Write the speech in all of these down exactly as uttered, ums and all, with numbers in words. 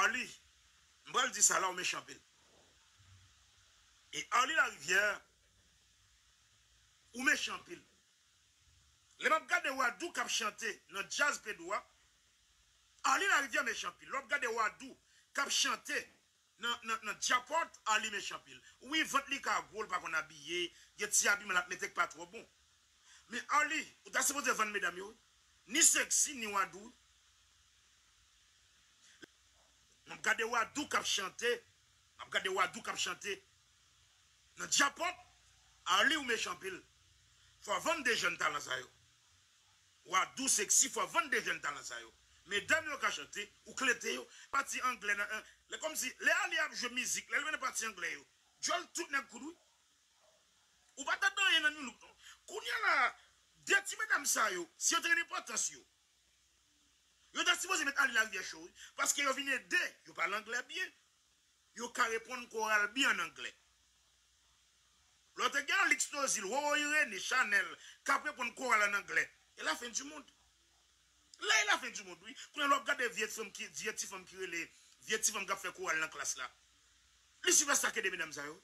Arly, m pral di sa la, ou mechan anpil. E Arly Larivière, ou mechan anpil. Lè m ap gade Wadou k ap chante nan djaz Pedro a, Arly Larivière mechan anpil. Lè w ap gade Wadou k ap chante nan, nan, nan Djapòt, Arly mechan anpil. Wi, vant li ka gwo, l pa konn abiye, gen ti abiman l ap mete k pa twò bon. Men Arly, ou ta sipoze vann medam yo, wi. Ni sexy, ni Wadou. M ap gade Wadou k ap chante. M ap gade Wadou k ap chante. Nan Djapòt, Arly ou mechan anpil. Fò w vann de jèn talan sa yo. Wadou sexy, fò w vann de jèn talan sa yo. Medam yo ka chante, ou klete yo. Pati anglè nan, lè kòmsi, lè Arly ap jwe mizik, lè l vin nan pati anglè yo, djòl tout nèg koud wi. Ou pa tande anyen nan Nu Look non. Kounye a la, de ti medam sa yo, si yo te gen enpòtans yo, yo ta sipoze met Arly Larivière cho wi. Paske yo vin ede, yo pale anglè byen. Yo ka reponn koral byen an anglè. Lè w te gen Alix Nozil, Roro Irénée, Chanel, k ap reponn koral an anglè, e la fin du monde. La e la fin du monde wi. Kounye a lè w ap gade vye fanm ki, vye ti fanm ki rele, vye ti fanm k ap fè koral nan klas la. Li sipèsta ke de medam sa yo.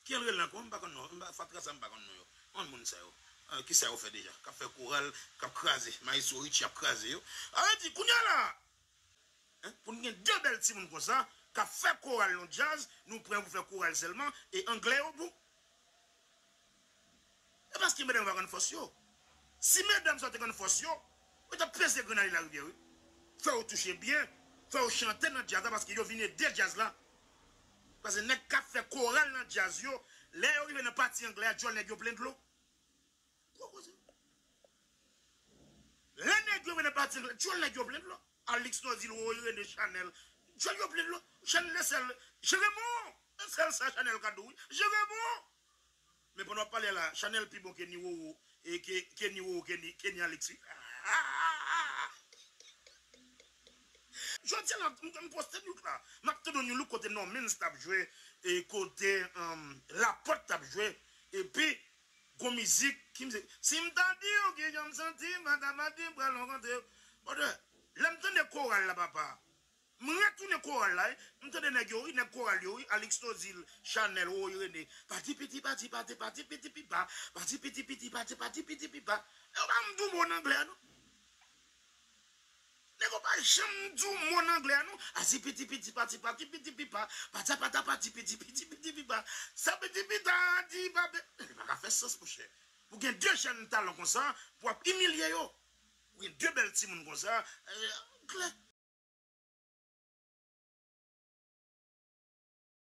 Ki el rele ankò? M pa konn non. M pa, fatra sa m pa konn non yo. Konn moun sa yo. Ah, ki sa yo fè deja? K ap fè koral, k ap kraze. Maestro Richie ap kraze yo. A vle di, kounye a la, hein, pou n gen de bèl timoun konsa, k ap fè koral nan djaz, nou prè pou fè koral sèlman, e anglè yo bon. E paske medam yo pa konn fòs yo. Si medam sa yo te konn fòs yo, yo t ap peze grenn Arly Larivière wi. Fè yo touche byen, fè yo chante nan djaz la, paske yo vin ede djaz la. Paske nèg k ap fè koral nan djaz yo, lè yo rive nan pati anglè a, djòl nèg yo plen dlo. Gwo koze. Lè nèg yo vin nan pati anglè, djòl nèg yo plen dlo. Alix Nozil, Roro Irénée, Chanel, djòl yo plen dlo. Chanel e sèl, Jeremon, e sèl sa Chanel ka di w wi. Jeremon! Men pandan w ap pale la, Chanel pi bon ke ni Roro, e ke, ke ni Roro, ke ni, ke ni Alix wi. Jodi a la, m, m poste Nu Look la. M ap tande Nu Look kote Normans t ap jwe, e kote, um, Laporte t ap jwe, epi gon mizik, ki mizik? Si m ta di w ki jan m santi m, pa ta pati m pral rankontre w. Brother, lè m tande koral la, papa, m retounen koral la, wi. M tande nèg yo, wi, nèg koral yo, wi, Alix Nozil, Chanel, Roro Irénée. Pati piti, pati, pati, pati piti pipa. Pati piti piti, pati, pati piti pipa. Yo pa m di w mo nan anglè a, non. Nèg yo pa janm di w mo nan anglè a, non. Asi piti piti, pati, pati piti pipa. Pata pata, pati piti piti, piti pipa. Sa piti pita, di pa pe-, li pa ka fè sans, monchè. Pou gen de jèn talan konsa, pou w ap imilye yo. Pou gen de bèl timoun konsa, eh, klè.